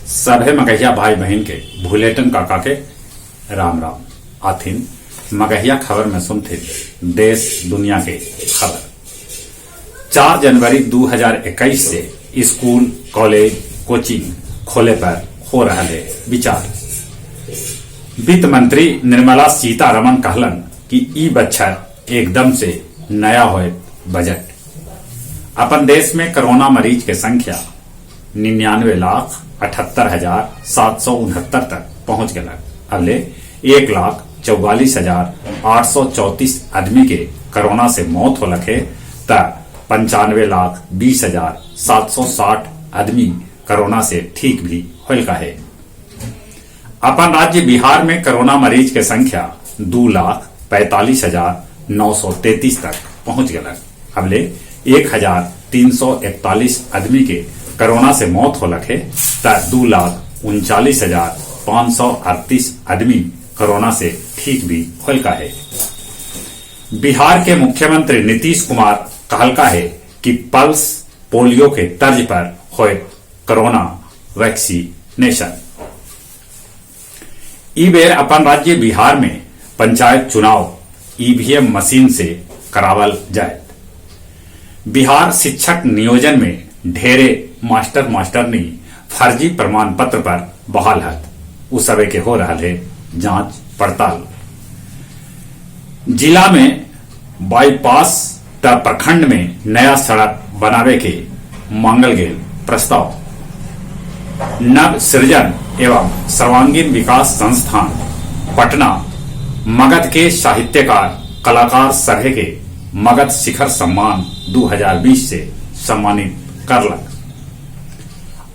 सभे मगहिया भाई बहिन के भुलेटन काका के राम राम। आथिन मगहिया खबर में सुनथिन देश दुनिया के खबर। 4 जनवरी 2021 से स्कूल कॉलेज कोचिंग खोले पर हो रहा है विचार। वित्त मंत्री निर्मला सीतारमन कहलन कि ई बच्छर एकदम से नया होए बजट। अपन देश में कोरोना मरीज के संख्या 99,78,769 तक पहुंच गलक। अबले 1,44,834 आदमी के कोरोना से मौत होलक है त 95,20,760 आदमी कोरोना से ठीक भी होलका है। अपन राज्य बिहार में कोरोना मरीज के संख्या 2,45,933 तक पहुंच गलक। अबले 1,341 आदमी के कोरोना से मौत होलक है त 2,39,538 आदमी कोरोना से ठीक भी होलका है। बिहार के मुख्यमंत्री नीतीश कुमार कहलका है कि पल्स पोलियो के तर्ज पर होए कोरोना वैक्सीनेशन। ई बेर अपन राज्य बिहार में पंचायत चुनाव ईवीएम मशीन से करावल जाए। बिहार शिक्षक नियोजन में ढेरे मास्टर मास्टरनी फर्जी प्रमाण पत्र पर बहाल हत, उ सबे के हो रहा है जांच पड़ताल। जिला में बाईपास त प्रखंड में नया सड़क बनावे के मांगल गेल प्रस्ताव। नव सृजन एवं सर्वांगीण विकास संस्थान पटना मगध के साहित्यकार कलाकार सभे के मगध शिखर सम्मान 2020 से सम्मानित करलक।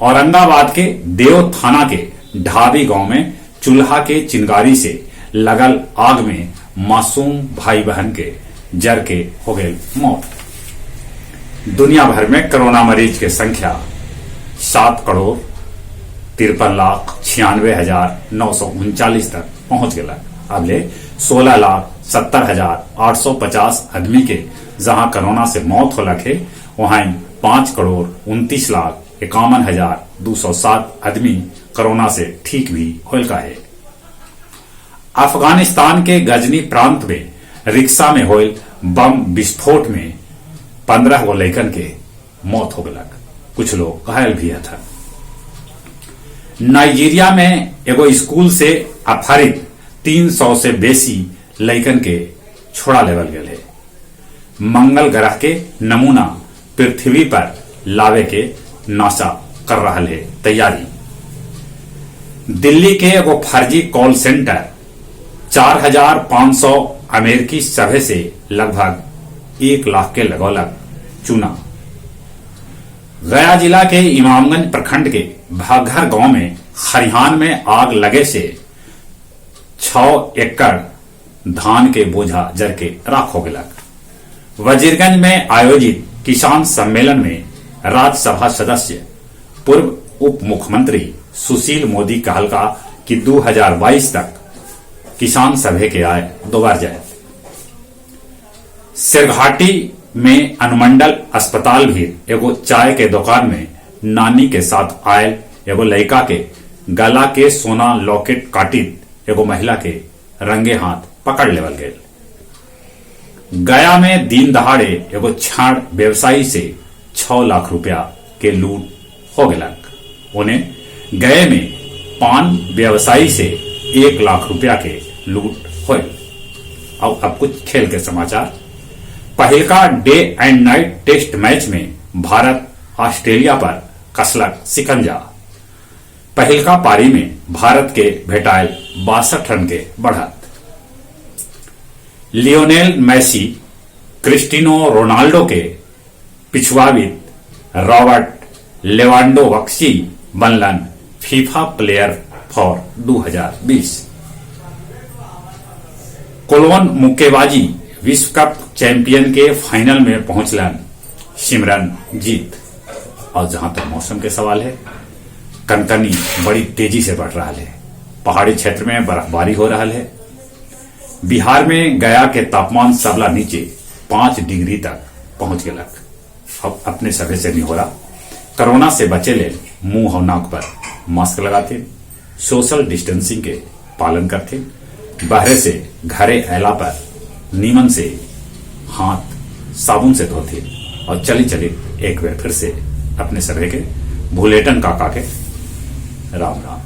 औरंगाबाद के देव थाना के ढाबी गांव में चूल्हा के चिंगारी से लगल आग में मासूम भाई बहन के जर के हो गए मौत। दुनिया भर में कोरोना मरीज के संख्या 7,53,96,939 तक पहुंच गया। अबले 16,70,850 आदमी के जहां कोरोना से मौत होलक है, वहां 5,29,51,207 आदमी कोरोना से ठीक भी होलका है। अफगानिस्तान के गजनी प्रांत में रिक्शा में होल बम विस्फोट में 15 गो लैकन के मौत हो गलक, कुछ लोग घायल भी था। नाइजीरिया में एगो स्कूल से अपहरित 300 से बेसी लैकन के छोड़ा लेवल गए है। मंगल ग्रह के नमूना पृथ्वी पर लावे के नासा कर रहा है तैयारी। दिल्ली के एगो फर्जी कॉल सेंटर 4,500 अमेरिकी सभे से लगभग 1 लाख के लगौलक चूना। गया जिला के इमामगंज प्रखंड के भाघर गांव में खरिहान में आग लगे से 6 एकड़ धान के बोझा जर के राख हो गलक। वजीरगंज में आयोजित किसान सम्मेलन में राज्यसभा सदस्य पूर्व उप मुख्यमंत्री सुशील मोदी कहलका कि 2022 तक किसान सभे के आय दोबार जाए। सिरघाटी में अनुमंडल अस्पताल भी एगो चाय के दुकान में नानी के साथ आयल एगो लड़का के गला के सोना लॉकेट काटित एगो महिला के रंगे हाथ पकड़ लेवल गए। गया में दिन दहाड़े एगो छाड़ व्यवसायी से 6 लाख रुपया के लूट हो गलक। उन्हें गए में पान व्यवसायी से 1 लाख रुपया के लूट होल। अब कुछ खेल के समाचार। पहिलका day and night test match में भारत ऑस्ट्रेलिया पर कसलक सिकंजा। पहिलका पारी में भारत के भेटायल 62 रन के बढ़त। लियोनेल मेसी क्रिस्टिनो रोनाल्डो के पिछुआवित रॉबर्ट लेवांडोव्स्की बनलन फीफा प्लेयर फॉर 2020। कोलोन मुक्केबाजी विश्व कप चैंपियन के फाइनल में पहुंचलन सिमरन जीत। और जहां तक मौसम के सवाल है, कनकनी बड़ी तेजी से बढ़ रहा है। पहाड़ी क्षेत्र में बर्फबारी हो रहा है। बिहार में गया के तापमान सबला नीचे 5 डिग्री तक पहुंच गलक। अब अपने सभे से नहीं हो रहा, कोरोना से बचे ले मुंह और नाक पर मास्क लगाथिन, सोशल डिस्टेंसिंग के पालन करथिन, बाहरे से घरे अयला पर नीमन से हाथ साबुन से धोथिन और चली चली एक बार फिर से अपने सभे के भूलेटन काका के राम राम।